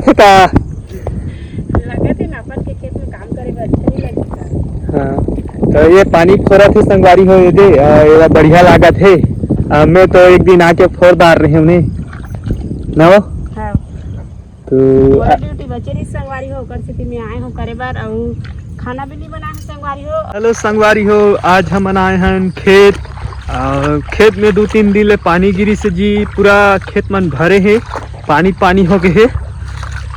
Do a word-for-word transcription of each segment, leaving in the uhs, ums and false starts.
का? लगत हे ना, अपन के खेत में काम करे बर अच्छा नहीं लगता। हाँ, तो ये पानी फोरत हे संगवारी हो, ये दे, आ, ये बढ़िया लागत हे। आ, मैं तो एक दिन आके फोर डार रहे हूँ, नहीं ना वो? हाँ। तो मोर ड्यूटी बचे रही संगवारी हो, ओकर सेती मैं आए हूँ करे बर, अउ खाना भी नहीं बनाए हूँ संगवारी हो। हेलो संगवारी हो, आज हमन आए हन खेत। आ, खेत में दू तीन दिन ले पानी गिरी से जी, पूरा खेत मन भरे हे, पानी पानी हो गए हे।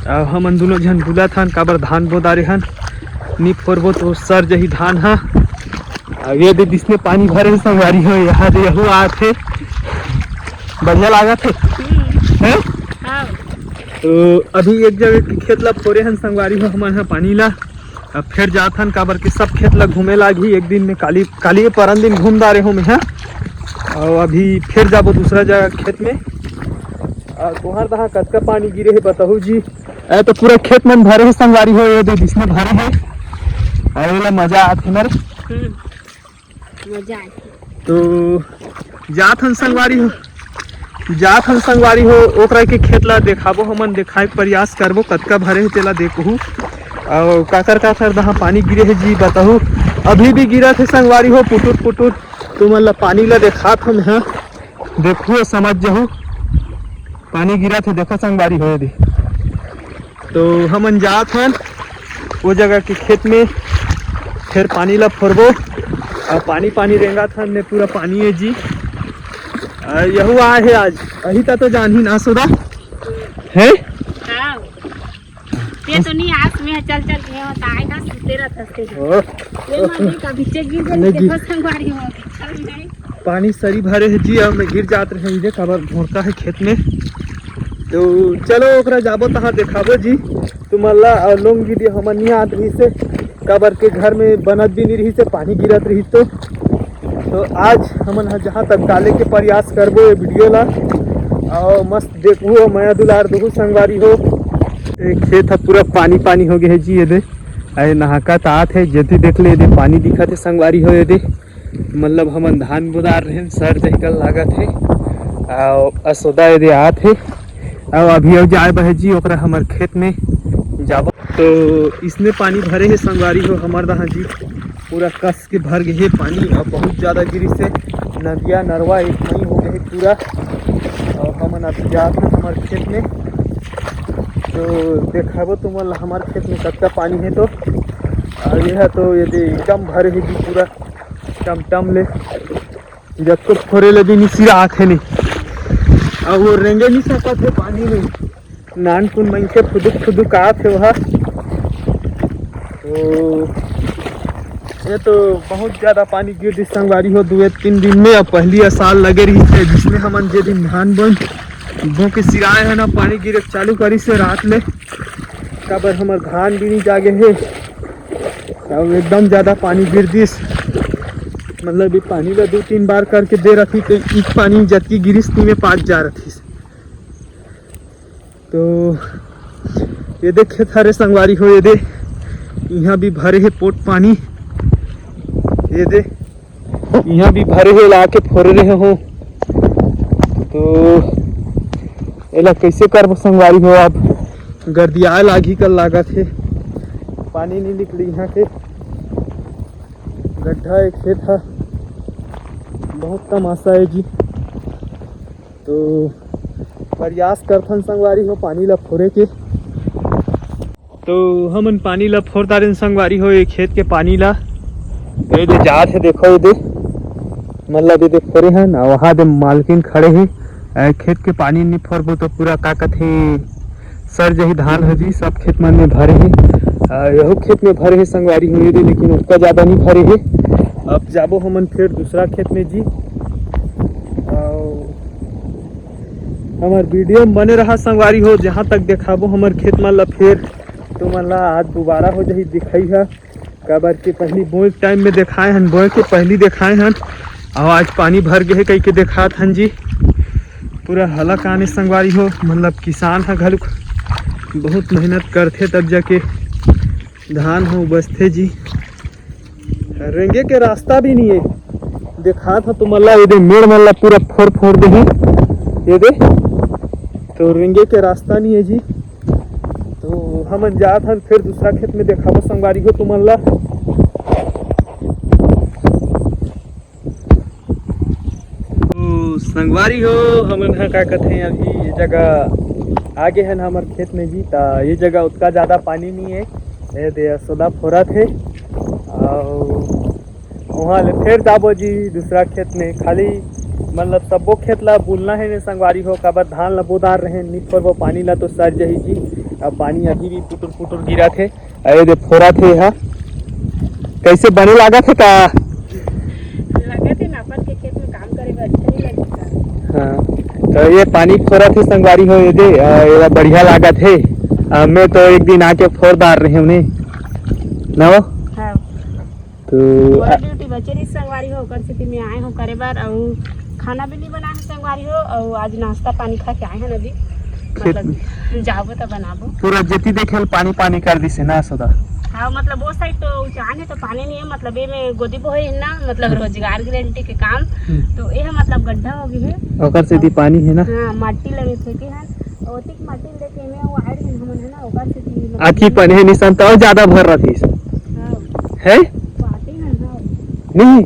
आ, हमन दोनों झन बुलत हन, काबर धान बोदारे हन, नी फोरबो तो सर जही धान हा। आ, ये दे जिसने पानी भरे हे संगवारी हो, यहाँ दे यहू आत हे, बढ़िया लागत हे। हैं? हाँ। तो अभी एक जगह के खेत ला फोरे हन संगवारी हो हमन ह पानी ला। अब फिर जात हन, काबर के सब खेत ला घूमे लागही एक दिन में। काली, काली के परन दिन घूम डारे हो मैं ह। और अभी फिर जाबो दूसरा जगह खेत में। आ, तुहर तहाँ कतका पानी गिरे हे बताहू जी। ए तो पूरा खेत मन भरे हे संगवारी हो, ये दे जिसने भरे हे। अरे ला मजा आत हे ना रे। हम्म। मजा आए। तो जात हन संगवारी हो, जात हन संगवारी हो, ओकरा के खेत ला देखाबो, हमन देखाए के प्रयास करबो, कतका भरे हे तेला देखहू, और काकर काकर दहा पानी गिरे हे जी बताहू। अभी भी गिरत हे संगवारी हो, पुटुट पुटुट। तुमन ला पानी ला देखात हन, हाँ, देखहू, समझ जहू, पानी गिरत हे, देखा संगवारी हो दे। तो हमन जात हन वो जगह के खेत में, फिर पानी ला फोरबो। और पानी पानी रेंगत हन ने, पूरा पानी है जी। आ, यहू आए है आज, अही ता तो जानही ना सोदा है। हाँ। ये तो नहीं आस में है, चल चल के होता आएगा, सुते रहत हंसते हैं। ओ। ये मम्मी का पीछे गिर गई, नहीं देखो गिर। संगवारी हो, चल नहीं। पानी सरी भरे है जी, अब मैं गिर जात रहे इधर, काबर घोड़का है खेत में। तो चलो ओकरा जाबो तहाँ देखाबो जी तुमन ला। और long video हमन नहीं आत रही से, काबर के घर में बनत भी नहीं रही से, पानी गिरत रही तो। तो आज हमन ह जहाँ तक डाले के प्रयास करबो ये video ला। और मस्त देखहू, मया दुलार दहू संगवारी हो। ये खेत ह पूरा पानी पानी हो गए है जी, ये दे। अरे नहाका तात है, जेती देख ले, ये दे पानी दिखत है संगवारी हो, ये दे। मतलब हमन धान बुदार रहेन, सर जहिकल लागत हे। अउ असोदा एदे आत हे। अउ अभी अउ जाए बहे जी ओकरा हमर खेत में जाबो। तो इसने पानी भरे हे संगवारी हो हमर दहा जी, पूरा कस के भर गए हे पानी। अउ बहुत ज्यादा गिरिस हे, नदिया नरवा एक मई हो गए हे पूरा। अउ हमन अभी जात हन हमर खेत में, तो देखाबो तुमन ला हमर खेत में कतका पानी हे। तो अउ ये तो ये दे एकदम भरे हे जी पूरा। टमटम ले जतको फोरे ले भी निसिरा आथे नहीं। अब वो रेंगे नहीं सकत हे पानी में, नानकुन मनखे फुदुक फुदुक आत हे वहा। तो ये तो बहुत ज्यादा पानी गिर दिस संगवारी हो, दुए तीन दिन में। अब पहली साल लगे रही थे, जिसमें हमन जे दिन धान बन बो के सिराए है ना, पानी गिरे चालू करी से रात में, काबर हमर धान भी नहीं जागे हे। अब एकदम ज्यादा पानी गिर दिस, मतलब ये पानी ला दो तीन बार करके दे रखी, तो एक पानी जतकी गिरिस ती में पाँच जा रखी। तो ये देख खेत हरे संगवारी हो, ये दे, यहाँ भी भरे हे पोट पानी, ये दे, यहाँ भी भरे हे, ला के फोरे रहे हो। तो एला कैसे करबो संगवारी हो, अब गर्दियाए लागी कर लागत हे, पानी नहीं निकली यहाँ के। गड्ढा एक खेत है, बहुत तमाशा है जी। तो प्रयास करथन संगवारी हो पानी ला फोरे के। तो हमन पानी ला फोर तारेन संगवारी हो, ये खेत के पानी ला। ये दे जात हे, देखो ये दे, मतलब ये दे फोरे हन, वहाँ दे मालकिन खड़े हे। ए, खेत के पानी नहीं फोरबो तो पूरा का कथे सर जही धान ह जी, सब खेत मन में भरे हे। आ, यहू खेत में भरे हे संगवारी हो ये दे, लेकिन उतना ज्यादा नहीं भरे हे। अब जाबो हमन फिर दूसरा खेत में जी। आ, हमर video में बने रहा संगवारी हो, जहाँ तक देखाबो हमर खेत मन ला, फिर तुमन ला आज दोबारा हो जाही दिखाई है, काबर के पहली बोए के time में देखाए हन, बोए के पहली देखाए हन, और आज पानी भर गए कह के देखात हन जी। पूरा हलक आने संगवारी हो, मतलब किसान ह घलुक बहुत मेहनत करथे तब जाके धान ह उपजथे जी। रेंगे के रास्ता भी नहीं है। देखात ह तुमन ला, ये दे मेड़ मन ला पूरा फोड़ फोड़ देही। ये दे, तो रेंगे के रास्ता नहीं है जी। हमन जात हन, फिर दूसरा खेत में देखाबो संगवारी हो तुमन ला। तो संगवारी हो, हमन ह का कथे, अभी ये जगह आगे हन हमर खेत में जी, ता ये जगह उतना ज्यादा पानी नहीं है। ये दे यशोदा फोरत हे, अउ वहाँ ले फिर जाबो जी दूसरा खेत में। खाली मतलब सब्बो खेत ला बुलना है ने संगवारी हो, काबर धान ला बोदार रहे, नी फोरबो पानी ला तो सर जही जी। अब पानी अभी भी पुटुर पुटुर गिरत हे। अरे दे फोरत हे हा, कैसे बने लागत हे का? लगत हे ना, अपन के खेत में काम करे में अच्छा नहीं लगता। हाँ, तो ये पानी फोरत हे संगवारी हो, ये दे, आ, ये बढ़िया लागत हे। आ, मैं तो एक दिन आके फोर दार रहे हूँ ने, ना हो? हाँ। तो बड़ा आ- ड्यूटी बचे रही संगवारी हो, ओकर सेती मैं आए हूँ करे बर, अउ खाना भी नहीं बना है संगवारी हो, अउ आज नाश्ता पानी खा के आए हैं अभी। खेत मतलब में। जाबो तो बनाबो। पूरा जेती देखे ल पानी पानी कर दिसे ना यशोदा। हाँ, मतलब वो साइड तो उचान है तो पानी नहीं है, मतलब ये में गोदी बोहे है ना, मतलब हम्म। रोजगार गारंटी के काम, हम्म। तो ये है मतलब गड्ढा हो गई है। ओकर सेती पानी है ना। हाँ, माटी लगे फेंके हैं, ओतिक माटी लेके में वो आए रहे हमन है ना, ओकर सेती मतलब आखी पन है निशान तो ज्यादा भर रहिस। हाँ। है? पाती है ना। नहीं।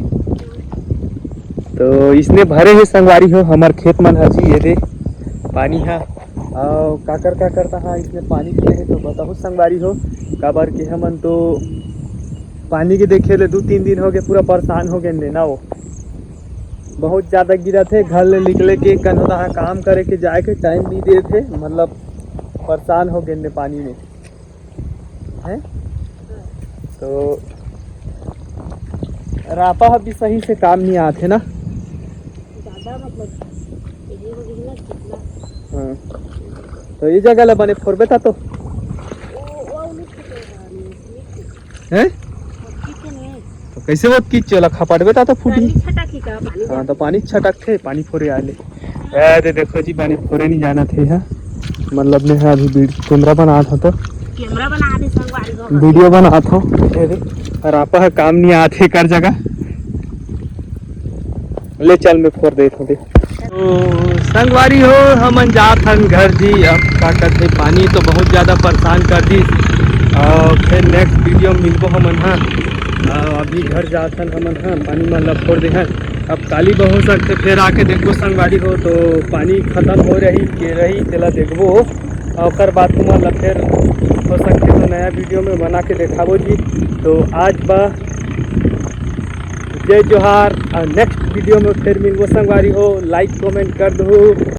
तो इसने भरे हे संगवारी हो हमर खेत मन ह जी, ये दे पानी हा। अउ काकर काकर तहाँ इसने पानी किए हे तो बताहू संगवारी हो, काबर के हमन तो पानी के देखे ले दू तीन दिन हो गए, पूरा परेशान हो गए ने ना वो। बहुत ज्यादा गिरत हे, घर ले निकले के कनो तहाँ काम करे के जाए के टाइम नहीं देत हे, मतलब परेशान हो गए ने पानी में। हैं? तो रापा ह भी सही से काम नहीं आथे ना। ज्यादा मतलब, ये हो गई ना, कितना? हाँ। तो ये जगह ला बने फोरबे ता तो? वो, वो नहीं छूटे, नहीं छूटे। हैं? वो खींचे नहीं। तो कैसे वो कीच चला खपाटबे ता तो फूटी? पानी छटक ही का, पानी हाँ, ज्यादा। तो पानी छटक थे, पानी फोरे आले। ए, दे देखो जी, पानी फोरे नहीं जाना थे, हाँ। मतलब, मैं हा अभी वीड-, कैमरा बनात हो तो। कैमरा बना दे, संगवारी हो। वीडियो बनात हो। ए, दे, रापा ह काम नहीं आथे कर जगह। ले चल, मैं फोर देत हो दे। तो संगवारी हो, हमन जात हन घर जी। अब का करथे, पानी तो बहुत ज्यादा परेशान कर दी। और फिर नेक्स्ट वीडियो मिलबो हमन, हाँ। आ, अभी घर जात हन हमन, हाँ, पानी मन ला फोर दे हन। अब काली बर हो सकथे, फेर आके देखबो संगवारी हो, तो पानी खतम हो रही के रही, तेला देखबो। अउ ओकर बाद तुमन ला फेर हो सकथे, तो नया वीडियो में बना के देखाबो जी। तो आज बा जय जोहार, अउ नेक्स्ट वीडियो में फेर मिलबो संगवारी हो। लाइक कमेंट कर दो।